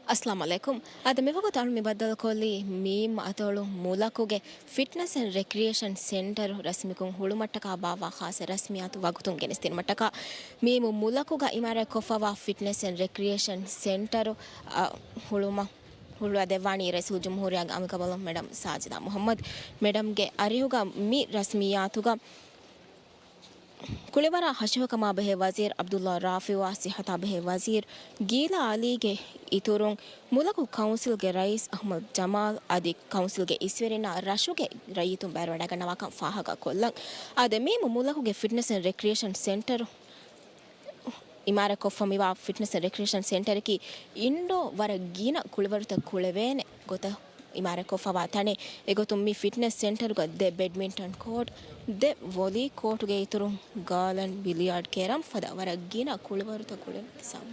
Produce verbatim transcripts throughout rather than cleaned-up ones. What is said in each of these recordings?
އައްސަލާމު ޢަލައިކުމް. އާދެ، މިވަގުތު އަޅުން މި ބައްދަލުކޮށްލީ މީމް އަތޮޅު މުލަކުގެ ފިޓްނަސް އެންޑް ރެކްރިއޭޝަން ސެންޓަރު ރަސްމިކޮށް ހުޅުމަށްޓަކާ ބާއްވާ ޚާއްޞަ ރަސްމިއްޔާތު ވަގުތުން ގެނެސްދިނުމަށްޓަކާ. މީމް މުލަކުގަ އިމާރާތްކޮށްފަވާ ފިޓްނަސް އެންޑް ރެކްރިއޭޝަން ސެންޓަރު، އަ، ހުޅުމަށް ހުޅުވާ ދެއްވާނީ ރައީސުލްޖުމްހޫރިއްޔާގެ އަނބިކަނބަލުން މެޑަމް ސާޖިދާ މުޙައްމަދު. މެޑަމްގެ އަރިހުގަ މި ރަސްމިއްޔާތުގަ ކުޅިވަރާ ހަށިހަކަމާ ބެހޭ ވަޒީރު ޢަބްދުﷲ ރާފިޢުއާ ޞިއްޙަތާ ބެހޭ ވަޒީރު ގީލާ ޢަލީގެ އިތުރުން، މުލަކު ކައުންސިލްގެ ރައީސް އަޙްމަދު ޖަމާލް އަދި ކައުންސިލްގެ އިސްވެރިންނާ ރަށުގެ ރައްޔިތުން ބައިވެވަޑައިގަންނަވާކަން ފާހަގަކޮށްލަން. އާދެ، މީމް މުލަކުގެ ފިޓްނަސް އެންޑް ރެކްރިއޭޝަން ސެންޓަރު އިމާރާތްކޮށްފަ މިވާ ފިޓްނަސް އެންޑް ރެކްރިއޭޝަން ސެންޓަރަކީ އިންޑޯ ވަރަށް ގިނަ ކުޅިވަރުތައް ކުޅެވޭނެ ގޮތަށް އިމާރާތްކޮށްފަވާ ތަނެއް. އެގޮތުން މި ފިޓްނަސް ސެންޓަރުގަ ދެ ބެޑްމިންޓަން ކޯޓް، ދެ ވޮލީ ކޯޓުގެ އިތުރުން ގާލަން، ބިލިޔާޑް، ކެރަމް ފަދަ ވަރަށް ގިނަ ކުޅިވަރުތައް ކުޅެން ސަމް.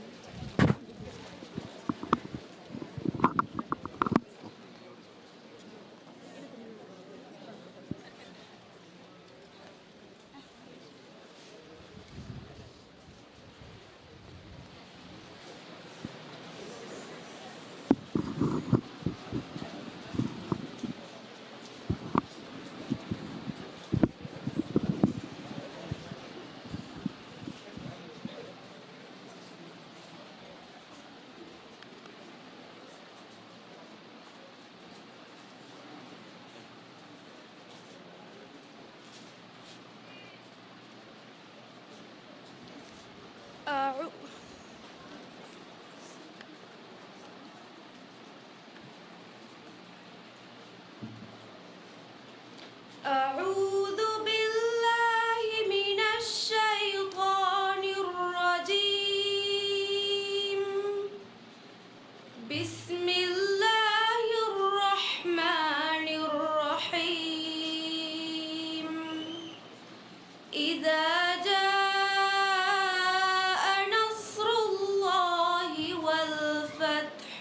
أعو-، أعوذ بالله من الشيطان الرجيم. بسم الله الرحمن الرحيم. إذا جاء نصر الله والفتح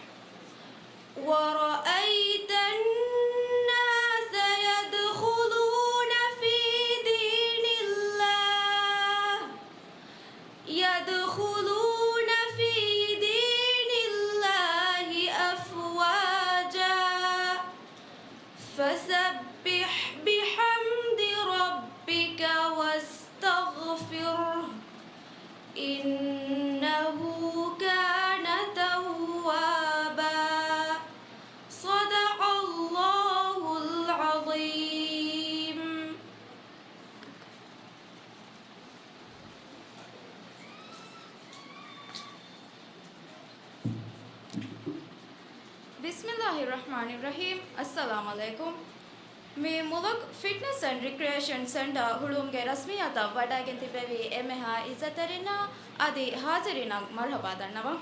ورأيت الناس يدخلون في دين الله يدخلون في دين الله أفواجا فسبح بحمد ربك واستغفره إنه كان توابا. صدق الله العظيم. ބިސްމިއްލާހިއްރަޙްމާނިއްރަޙީމް. އައްސަލާމު ޢަލައިކުމް. މި މުލަކު ފިޓްނަސް އެންޑް ރިކްރިއޭޝަން ސެންޓަރ ހުޅުވުމުގެ ރަސްމިއްޔާތަށް ވަޑައިގެން ތިއްބެވި އެންމެހާ ޢިއްޒަތްތެރިންނާ އަދި ޙާޟިރީންނަށް މަރުޙަބާ ދަންނަވަން.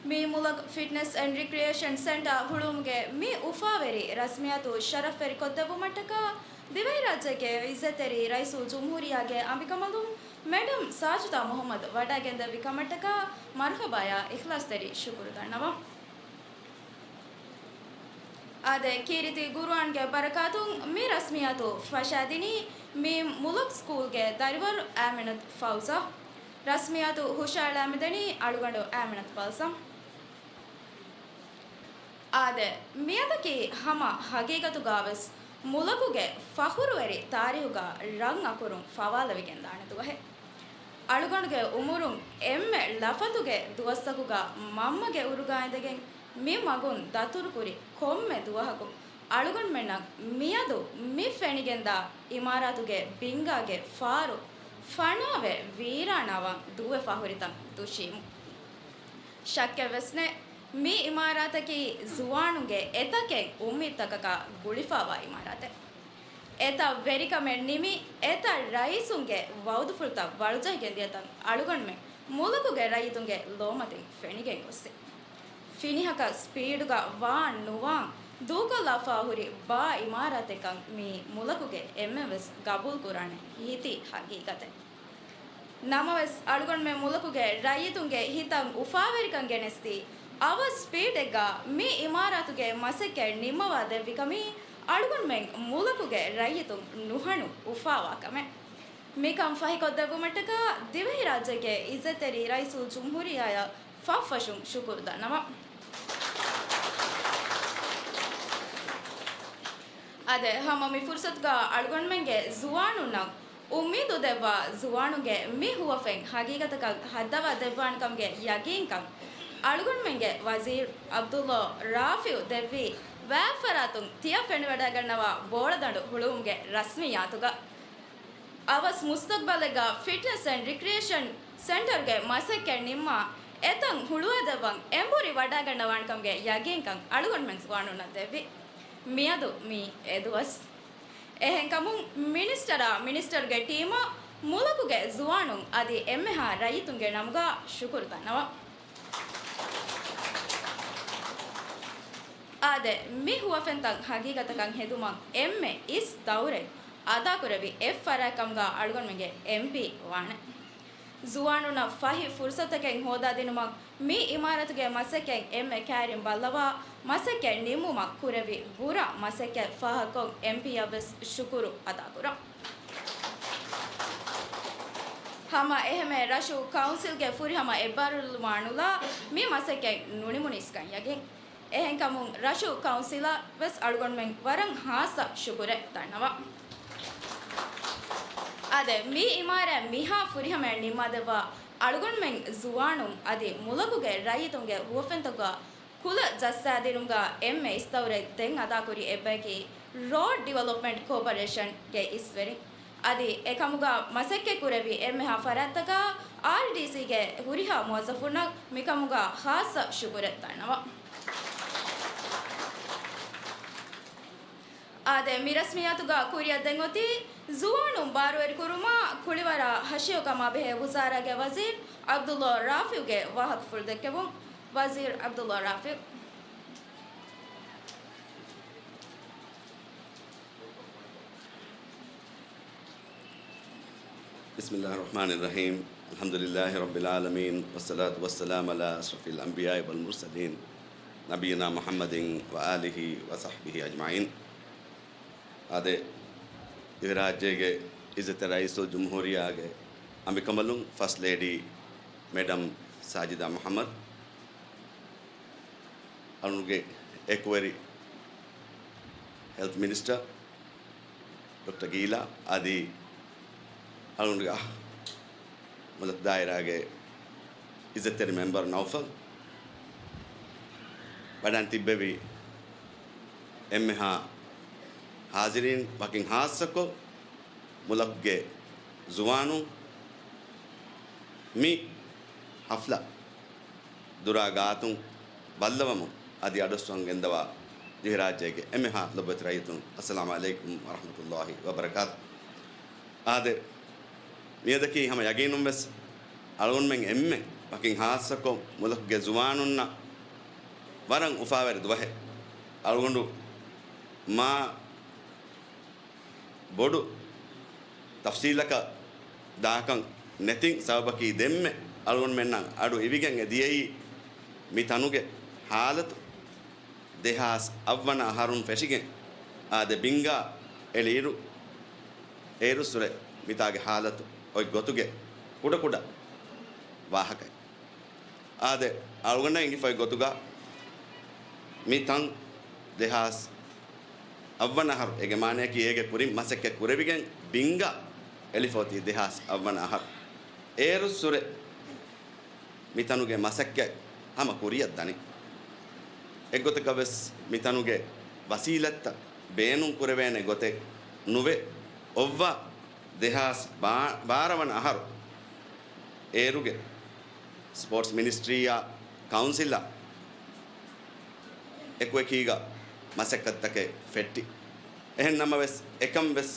މި މުލަކު ފިޓްނަސް އެންޑް ރިކްރިއޭޝަން ސެންޓަރ ހުޅުވުމުގެ މި އުފާވެރި ރަސްމިއްޔާތު ޝަރަފްވެރިކޮށްދެއްވުމަށްޓަކާ ދިވެހިރާއްޖޭގެ ޢިއްޒަތްތެރި ރައީސުލްޖުމްހޫރިއްޔާގެ އަނބިކަނބަލުން މެޑަމް ސާޖިދާ މުޙައްމަދު ވަޑައިގެންދެއްވި ކަމަށްޓަކާ މަރުޙަބާޔާ އިޚްލާޞްތެރި ޝުކުރު ދަންނަވަން. އާދެ، ކީރިތި ޤުރުއާންގެ ބަރަކާތުން މި ރަސްމިއްޔާތު ފަށާދިނީ މި މުލަކު ސްކޫލްގެ ދަރިވަރު އާމިނަތު ފައުޒާ. ރަސްމިއްޔާތު ހުށައަޅާ މިދަނީ އަޅުގަނޑު އާމިނަތު ބަލްސަމް. އާދެ، މިއަދަކީ ހަމަ ހަގީގަތުގަވެސް މުލަކުގެ ފަޚުރުވެރި ތާރީޚުގަ ރަން އަކުރުން ފަވާލެވިގެންދާނެ ދުވަހެއް. އަޅުގަނޑުގެ ޢުމުރުން އެންމެ ލަފަތުގެ ދުވަސްތަކުގަ މަންމަގެ އުރުގަ އިނދެގެން މި މަގުން ދަތުރުކުރި ކޮންމެ ދުވަހަކު އަޅުގަނޑުމެންނަށް މިއަދު މި ފެނިގެންދާ އިމާރާތުގެ ބިންގާގެ ފާރު ފަނާވެ ވީރާނާވާން ދުވެފަ ހުރިތަން ދުށީމު. ޝައްކެއްވެސް ނެތް، މި އިމާރާތަކީ ޒުވާނުންގެ އެތަކެއް އުއްމީދުތަކަކާ ގުޅިފަވާ އިމާރާތެއް. އެތައް ވެރިކަމެއް ނިމި، އެތައް ރައީސުންގެ ވައުދުފުޅުތައް ވަޅުޖެހިގެން ދިޔަތަން އަޅުގަނޑުމެން މުލަކުގެ ރައްޔިތުންގެ ލޯމަތިން ފެނިގެން ގޮއްސި. ފިނިހަކަ ސްޕީޑުގަ ވާން ނުވާން ދޫކޮށްލާފަ ހުރި ބާ އިމާރާތެއްކަން މީ މުލަކުގެ އެންމެންވެސް ގަބޫލުކުރާނެ ހިތި ހަގީގަތެއް. ނަމަވެސް، އަޅުގަނޑުމެން މުލަކުގެ ރައްޔިތުންގެ ހިތަށް އުފާވެރިކަން ގެނެސްދީ، އަވަސް ސްޕީޑެއްގަ މި އިމާރާތުގެ މަސައްކަތް ނިންމަވާ ދެއްވިކަމީ، އަޅުގަނޑުމެން މުލަކުގެ ރައްޔިތުން ނުހަނު އުފާވާ ކަމެއް. މިކަން ފަހިކޮށްދެއްވުމަށްޓަކާ، ދިވެހިރާއްޖޭގެ ޢިއްޒަތްތެރި ރައީސުލްޖުމްހޫރިއްޔާއަށް ފަށްފަށުން ޝުކުރު ދަންނަވަން. އާދެ، ހަމަ މި ފުރުސަތުގަ އަޅުގަނޑުމެންގެ ޒުވާނުންނަށް އުއްމީދު ދެއްވާ ޒުވާނުންގެ މި ހުވަފެން ހަގީގަތަކަށް ހައްދަވާ ދެއްވާނެކަމުގެ ޔަގީންކަން އަޅުގަނޑުމެންގެ ވަޒީރު ޢަބްދުﷲ ރާފިޢު ދެއްވީ ވާތްފަރާތުން ތިޔަ ފެނިވަޑައިގަންނަވާ ބޯޅަދަނޑު ހުޅުވުމުގެ ރަސްމިއްޔާތުގަ. އަވަސް މުސްތަޤްބަލެއްގަ ފިޓްނެސް އެންޑް ރިކްރިއޭޝަން ސެންޓަރުގެ މަސައްކަތް ނިންމާ އެތަން ހުޅުވާދެއްވަން އެނބުރި ވަޑައިގަންނަވާނެކަމުގެ ޔަގީންކަން އަޅުގަނޑުމެން ޒުވާނުންނަށް ދެއްވި. މިއަދު މީ އެދުވަސް. އެހެންކަމުން މިނިސްޓަރާ މިނިސްޓަރުގެ ޓީމާ މުލަކުގެ ޒުވާނުން އަދި އެންމެހާ ރައްޔިތުންގެ ނަމުގަ ޝުކުރު ދަންނަވަން. އާދެ، މި ހުވަފެންތައް ހަގީގަތަކަށް ހެދުމަށް އެންމެ އިސް ދައުރެއް އަދާކުރެއްވި އެއް ފަރާތް ކަމުގަ އަޅުގަނޑުމެންގެ އެމްޕީ ވާނެ. ޒުވާނުންނަށް ފަހި ފުރުސަތަކެއް ހޯދާދިނުމަށް މި އިމާރާތުގެ މަސައްކަތް އެންމެ ކައިރިން ބައްލަވާ މަސައްކަތް ނިންމުމަށް ކުރެއްވި ބުރަ މަސައްކަތް ފާހަގަކޮށް އެމްޕީއަށް ވެސް ޝުކުރު އަދާކުރަން. ހަމަ އެހެމެ ރަށު ކައުންސިލްގެ ފުރިހަމަ އެއްބާރުލުމާ ނުލާ މި މަސައްކަތް ނުނިމުނީސްކަން ޔަގީން. އެހެންކަމުން ރަށު ކައުންސިލަށް ވެސް އަޅުގަނޑުމެން ވަރަށް ހާއްސަ ޝުކުރެއް ދަންނަވަން. އާދެ، މި އިމާރާތް މިހާ ފުރިހަމައަށް ނިންމާދެއްވާ އަޅުގަނޑުމެން ޒުވާނުން އަދި މުލަކުގެ ރައްޔިތުންގެ ހުވަފެންތަކުގަ ކުލަ ޖައްސާދިނުމުގަ އެންމެ އިސް ދައުރެއް ދެން އަދާކުރި އެއްބަޔަކީ ރޯޑް ޑިވެލޮޕްމަންޓް ކޯޕަރޭޝަންގެ އިސްވެރިން. އަދި އެކަމުގަ މަސައްކަތް ކުރެއްވި އެންމެހާ ފަރާތްތަކާ އާރްޑީސީގެ ހުރިހާ މުވައްޒަފުންނަށް މިކަމުގަ ހާއްސަ ޝުކުރެއް ދަންނަވަން. އާދެ، މި ރަސްމިއްޔާތުގަ ކުރިއަށް ދެން އޮތީ ޒުވާނުން ބާރުވެރިކުރުމާ ކުޅިވަރާ ހަށިޔޮ ކަމާ ބެހޭ ވުޒާރާގެ ވަޒީރު ޢަބްދުﷲ ރާފިޢުގެ ވާހަކަފުޅު ދެއްކެވުން. ވަޒީރު ޢަބްދުﷲ ރާފިޢު. بسم الله الرحمن الرحيم. الحمد لله رب العالمين، والصلاة والسلام على أشرف الأنبياء والمرسلين، نبينا محمد وآله وصحبه أجمعين. އާދެ، ދިވެހިރާއްޖޭގެ އިއްޒަތްތެރި ރައީސުލްޖުމްހޫރިއްޔާގެ އަނބިކަނބަލުން، ފަސްޓް ލޭޑީ މެޑަމް ސާޖިދާ މުޙައްމަދު، އަޅުގަނޑުގެ އެކުވެރި ހެލްތް މިނިސްޓަރ ޑޮކްޓަރ ގީލާ، އަދި އަޅުގަނޑުގެ އަހް މުލަކު ދާއިރާގެ އިއްޒަތްތެރި މެމްބަރު ނައުފަލް، ވަޑައިގެން ތިއްބެވި އެންމެހާ ހާޒިރީން، ވަކިން ހާއްސަކޮށް މުލަކުގެ ޒުވާނުން، މި ހަފްލާ ދުރާ ގާތުން ބައްލަވަމުން އަދި އަޑުއައްސަވަން ގެންދަވާ ދިވެހިރާއްޖޭގެ އެންމެހާ ލޮބުވެތި ރައްޔިތުން، އައްސަލާމު ޢަލައިކުމް ވަރަޙްމަތުﷲ ވަބަރަކާތު. އާދެ، މިއަދަކީ ހަމަ ޔަގީނުންވެސް އަޅުގަނޑުމެން އެންމެން ވަކިން ހާއްސަކޮށް މުލަކުގެ ޒުވާނުންނަށް ވަރަށް އުފާވެރި ދުވަހެއް. އަޅުގަނޑު މާ ބޮޑު ތަފްސީލަކަށް ދާކަން ނެތިން ސަބަބަކީ ދެންމެ އަޅުގަނޑުމެންނަށް އަޑު އިވިގެން އެ ދިޔައީ މި ތަނުގެ ހާލަތު ދެހާސް އަށްވަނަ އަހަރުން ފެށިގެން އާދެ ބިންގާ އެޅިއިރު، އޭރުއްސުރެ މިތާގެ ހާލަތު އޮތް ގޮތުގެ ކުޑަކުޑަ ވާހަކައެއް. އާދެ، އަޅުގަނޑަށް އެނގިފައި ގޮތުގަ މި ތަން ދެހާސް އަށްވަނަ އަހަރު، އޭގެ މާނަޔަކީ އޭގެ ކުރިން މަސައްކަތް ކުރެވިގެން ބިންގާ އެޅިފަ އޮތީ ދެހާސް އަށްވަނަ އަހަރު. އޭރުއްސުރެ މި ތަނުގެ މަސައްކަތް ހަމަ ކުރިއަށް ދަނީ. އެއްގޮތަކަށް ވެސް މި ތަނުގެ ވަސީލަތްތައް ބޭނުން ކުރެވޭނެ ގޮތެއް ނުވެ، އޮއްވާ ދެހާސް ބާ-، ބާރަ ވަނަ އަހަރު އޭރުގެ ސްޕޯޓްސް މިނިސްޓްރީއާ ކައުންސިލާ އެކުއެކީގަ މަސައްކަތްތަކެއް ފެއްޓި. އެހެން ނަމަވެސް، އެކަން ވެސް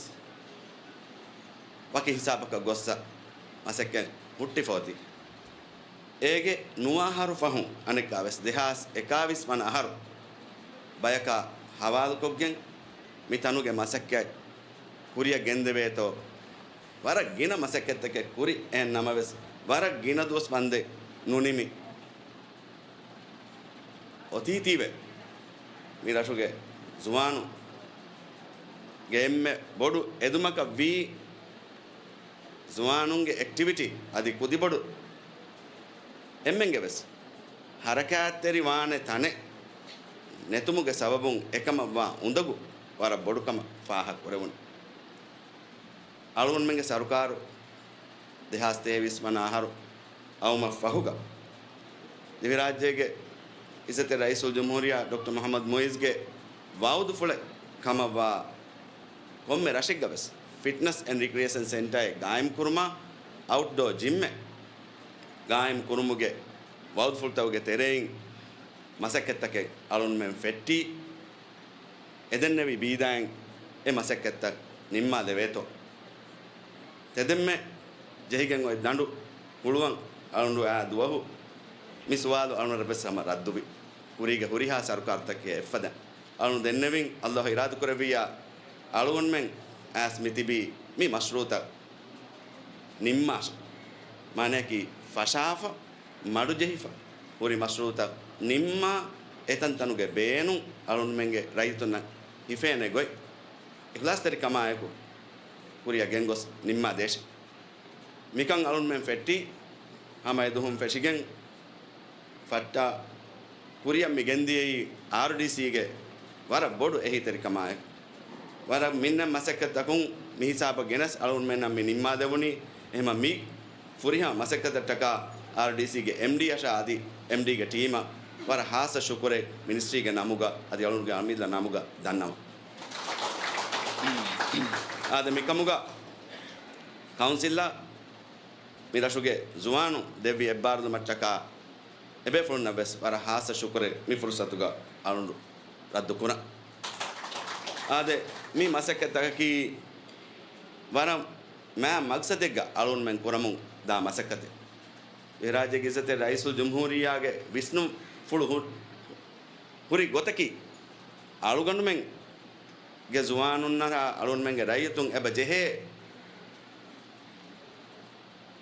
ވަކި ހިސާބަކަށް ގޮއްސަ މަސައްކަތް ހުއްޓިފަ އޮތީ. އޭގެ ނުވަ އަހަރު ފަހުން އަނެއްކާވެސް ދެހާސް އެކާވީސް ވަނަ އަހަރު ބަޔަކާ ހަވާލުކޮށްގެން މި ތަނުގެ މަސައްކަތް ކުރިއަށް ގެންދެވޭތޯ، ވަރަށް ގިނަ މަސައްކަތްތަކެއް ކުރި. އެހެން ނަމަވެސް، ވަރަށް ގިނަ ދުވަސް ބަންދެއް ނުނިމި އޮތީތީވެ، މި ރަށުގެ ޒުވާނުންގެ އެންމެ ބޮޑު އެދުމަކަށް ވީ، ޒުވާނުންގެ އެކްޓިވިޓީ އަދި ކުދިބޮޑު އެންމެންގެ ވެސް ހަރަކާތްތެރިވާނެ ތަނެއް ނެތުމުގެ ސަބަބުން އެކަމަށްވާ އުނދަގޫ ވަރަށް ބޮޑުކަމަށް ފާހަގަކުރެވުނު. އަޅުގަނޑުމެންގެ ސަރުކާރު ދެހާސް ތޭވީސް ވަނަ އަހަރު އައުމަށް ފަހުގަ، ދިވެހިރާއްޖޭގެ އިއްޒަތްތެރި ރައީސުލްޖުމްހޫރިއްޔާ ޑޮކްޓަރ މުޙައްމަދު މުޢިއްޒުގެ ވަޢުދުފުޅެއް ކަމަށްވާ ކޮންމެ ރަށެއްގަވެސް ފިޓްނަސް އެންޑް ރިކްރިއޭޝަން ސެންޓަރެއް ގާއިމްކުރުމާ، އައުޓްޑޯ ޖިމްއެއް ގާއިމްކުރުމުގެ ވަޢުދުފުޅުތަކުގެ ތެރެއިން މަސައްކަތްތަކެއް އަޅުންމެން ފެއްޓީ. އެދެންނެވި ބީދާއިން އެ މަސައްކަތްތައް ނިންމާލެވޭތޯ؟ ތެދެންމެ ޖެހިގެން އޮތް ދަނޑު ހުޅުވަން އަޅުނޑު އާ ދުވަހު މި ސުވާލު އަޅުނަށް ވެސް ހަމަ ރައްދުވި. ކުރީގެ ހުރިހާ ސަރުކާރުތަކެއް އެއްފަދަ އަޅުން ދެންނެވިން، އައްލާހު އިރާދަކުރެއްވިއްޔާ އަޅުގަނޑުމެން އައިސް މިތިބީ މި މަޝްރޫޢުތައް ނިންމާށޭ. މާނަޔަކީ ފަށާފަ، މަޑުޖެހިފަ ހުރި މަޝްރޫޢުތައް ނިންމާ، އެތަންތަނުގެ ބޭނުން އަޅުންމެންގެ ރައްޔިތުންނަށް ހިފޭނެ ގޮތް އިޚްލާޞްތެރިކަމާއެކު ކުރިއަށް ގެންގޮސް ނިންމާ ދޭށޭ. މިކަން އަޅުންމެން ފެއްޓީ ހަމަ އެދުހުން ފެށިގެން ފައްޓާ ކުރިއަށް މި ގެންދިޔައީ އާރްޑީސީގެ ވަރަށް ބޮޑު އެހީތެރިކަމާއެކު. ވަރަށް މިންނަ މަސައްކަތްތަކުން މި ހިސާބަށް ގެނެސް އަޅުގަނޑުމެންނަށް މި ނިންމާލެވުނީ. އެހެމަ މި ފުރިހަމަ މަސައްކަތަށްޓަކާ އާރްޑީސީގެ އެމްޑީއަށާ އަދި އެމްޑީގެ ޓީމަށް ވަރަށް ހާއްސަ ޝުކުރެއް މިނިސްޓްރީގެ ނަމުގަ އަދި އަޅުގަނޑުގެ އަމިއްލަ ނަމުގަ ދަންނަވަން. އާދެ، މިކަމުގަ ކައުންސިލްއަށް މި ރަށުގެ ޒުވާނުން ދެއްވި އެއްބާރުލުމަށްޓަކާ އެބޭފުޅުންނަށް ވެސް ވަރަށް ހާއްސަ ޝުކުރެއް މި ފުރުސަތުގަ އަޅުނޑު ރައްދު ކުރަން. އާދެ، މި މަސައްކަތްތަކަކީ ވަރަށް މާ މަގްސަދެއްގަ އަޅުންމެން ކުރަމުން ދާ މަސައްކަތެއް. އެ ރާއްޖޭގެ އިއްޒަތްތެރި ރައީސުލްޖުމްހޫރިއްޔާގެ ވިސްނުންފުޅު ހު-، ހުރި ގޮތަކީ، އަޅުގަނޑުމެންގެ ޒުވާނުންނާ އަޅުގަނޑުމެންގެ ރައްޔިތުން އެބަ ޖެހޭ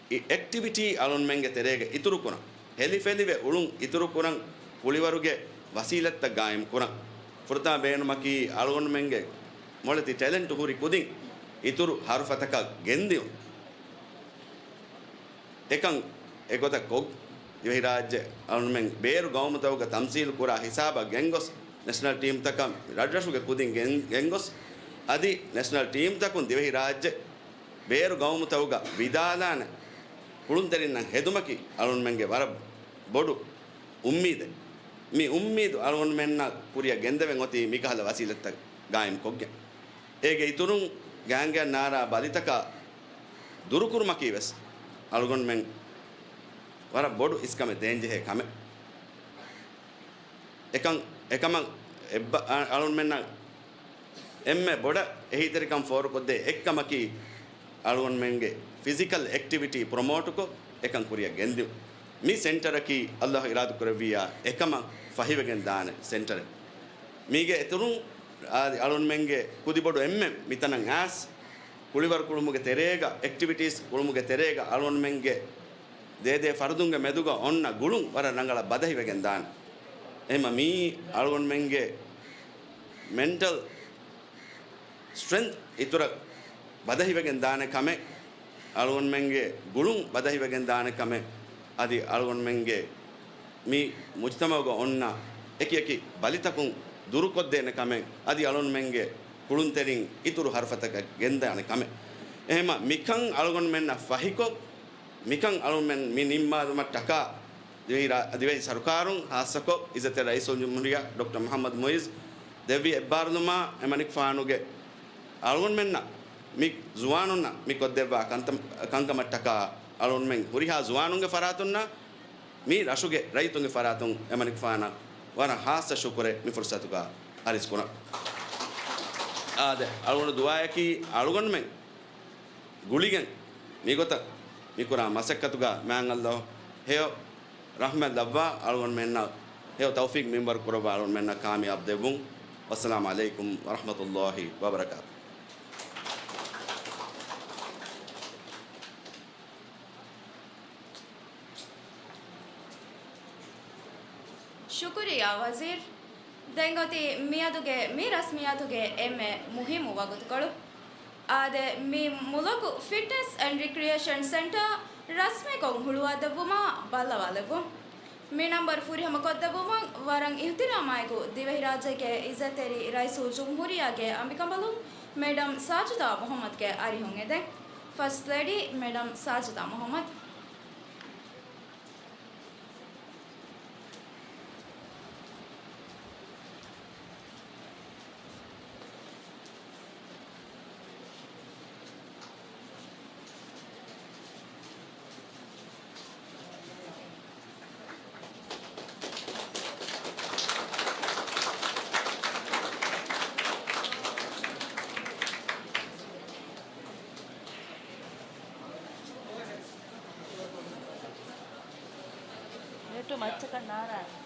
އެ އެކްޓިވިޓީ އަޅުންމެންގެ ތެރޭގަ އިތުރުކުރަން، ހެލިފެލިވެ އުޅުން އިތުރުކުރަން، ކުޅިވަރުގެ ވަސީލަތްތައް ގާއިމްކުރަން. ފުރަތަމަ ބޭނުމަކީ އަޅުގަނޑުމެންގެ މޮޅެތި ޓެލެންޓު ހުރި ކުދިން އިތުރު ހަރުފަތަކަށް ގެންދިއުން. އެކަން އެގޮތަށް ކޮށް، ދިވެހިރާއްޖެ އަޅުންމެން ބޭރު ގައުމުތަކުގަ ތަމްސީލު ކުރާ ހިސާބަށް ގެންގޮސް، ނެޝަނަލް ޓީމްތަކަށް ރަށްރަށުގެ ކުދިން ގެން، ގެންގޮސް، އަދި ނެޝަނަލް ޓީމްތަކުން ދިވެހިރާއްޖެ ބޭރު ގައުމުތަކުގަ ވިދާލާނެ ކުޅުންތެރިންނަށް ހެދުމަކީ އަޅުންމެންގެ ވަރަށް ބޮޑު އުއްމީދެއް. މި އުއްމީދު އަޅުގަނޑުމެންނަށް ކުރިއަށް ގެންދެވެން އޮތީ މިކަހަލަ ވަސީލަތްތައް ގާއިމްކޮށްގެން. އޭގެ އިތުރުން ގާނގެއަށް ނާރާ ބަލިތަކާ ދުރުކުރުމަކީ ވެސް އަޅުގަނޑުމެން ވަރަށް ބޮޑު އިސްކަމެއް ދޭންޖެހޭ ކަމެއް. އެކަން، އެކަމަށް އެއްބަ-، އަ-، އަޅުންމެންނަށް އެންމެ ބޮޑަށް އެހީތެރިކަން ފޯރުކޮށްދޭ އެއްކަމަކީ، އަޅުގަނޑުމެންގެ ފިޒިކަލް އެކްޓިވިޓީ ޕްރޮމޯޓުކޮށް، އެކަން ކުރިއަށް ގެންދިއުން. މި ސެންޓަރަކީ އައްލާހު އިރާދަކުރެއްވިއްޔާ އެކަމަށް ފަހިވެގެން ދާނެ ސެންޓަރެއް. މީގެ އިތުރުން، އާ، އަޅުންމެންގެ ކުދިބޮޑު އެންމެން މިތަނަށް އައިސް، ކުޅިވަރު ކުޅުމުގެ ތެރޭގަ، އެކްޓިވިޓީސް ކުޅުމުގެ ތެރޭގަ އަޅުންމެންގެ ދޭދޭ ފަރުދުންގެ މެދުގަ އޮންނަ ގުޅުން ވަރަށް ރަނގަޅަށް ބަދަހިވެގެން ދާނެ. އެހެމަ މީ އަޅުގަނޑުމެންގެ މެންޓަލް ސްޓްރެންތް އިތުރަށް ބަދަހިވެގެން ދާނެ ކަމެއް، އަޅުގަނޑުމެންގެ ގުޅުން ބަދަހިވެގެން ދާނެ ކަމެއް، އަދި އަޅުގަނޑުމެންގެ މި މުޖްތަމަޢުގަ އޮންނަ އެކި އެކި ބަލިތަކުން ދުރުކޮށްދޭނެ ކަމެއް، އަދި އަޅުގަނޑުމެންގެ ކުޅުންތެރިން އިތުރު ހަރުފަތަކަށް ގެންދާނެ ކަމެއް. އެހެމަ މިކަން އަޅުގަނޑުމެންނަށް ފަހިކޮށް، މިކަން އަޅުގަނޑުމެން މި ނިންމާލުމަށްޓަކާ ދިވެހި ރާ-، ދިވެހި ސަރުކާރުން ހާއްސަކޮށް އިއްޒަތްތެރި ރައީސުލްޖުމްހޫރިއްޔާ ޑޮކްޓަރ މުޙައްމަދު މުޢިއްޒު ދެއްވި އެއްބާރުލުމާ އެމަނިކުފާނުގެ އަޅުގަނޑުމެންނަށް މި ޒުވާނުންނަށް މި ކޮށްދެއްވާ ކަންތަ-، ކަންކަމަށްޓަކާ އަޅުގަނޑުމެން ހުރިހާ ޒުވާނުންގެ ފަރާތުންނާ މި ރަށުގެ ރައްޔިތުންގެ ފަރާތުން އެމަނިކުފާނަށް ވަރަށް ހާއްސަ ޝުކުރެއް މި ފުރުސަތުގަ އަރިސް ކުރަން. އާދެ، އަޅުގަނޑު ދުޢާއަކީ އަޅުގަނޑުމެން ގުޅިގެން މިގޮތަށް މިކުރާ މަސައްކަތުގަ މާތް ﷲ ހެޔޮ ރަޙްމަތް ލައްވާ އަޅުގަނޑުމެންނަށް ހެޔޮ ތައުފީޤް މިންވަރު ކުރައްވާ އަޅުގަނޑުމެންނަށް ކާމިޔާބު ދެއްވުން. ވައްސަލާމު ޢަލައިކުމް ވަރަޙްމަތުﷲ ވަބަރަކާތުހު. ޝުކުރިއްޔާ ވަޒީރު. ދެން އޮތީ މިއަދުގެ މި ރަސްމިއްޔާތުގެ އެންމެ މުހިއްމު ވަގުތުކޮޅު. އާދެ، މި މުލަކު ފިޓްނަސް އެންޑް ރިކްރިއޭޝަން ސެންޓަރ ރަސްމީކޮށް ހުޅުވާދެއްވުމަށް ބައްލަވާލެއްވުން. މި ނަންބަރު ފުރިހަމަ ކޮށްދެއްވުމަށް ވަރަށް އިހުތިރާމާއެކު ދިވެހިރާއްޖޭގެ އިއްޒަތްތެރި ރައީސުލްޖުމްހޫރިއްޔާގެ އަނބިކަނބަލުން މެޑަމް ސާޖިދާ މުޙައްމަދުގެ އަރިހުން އެދެން. ފަސްޓް ލޭޑީ މެޑަމް ސާޖިދާ މުޙައްމަދު. ނެޓު މައްޗަކަށް ނާރާ.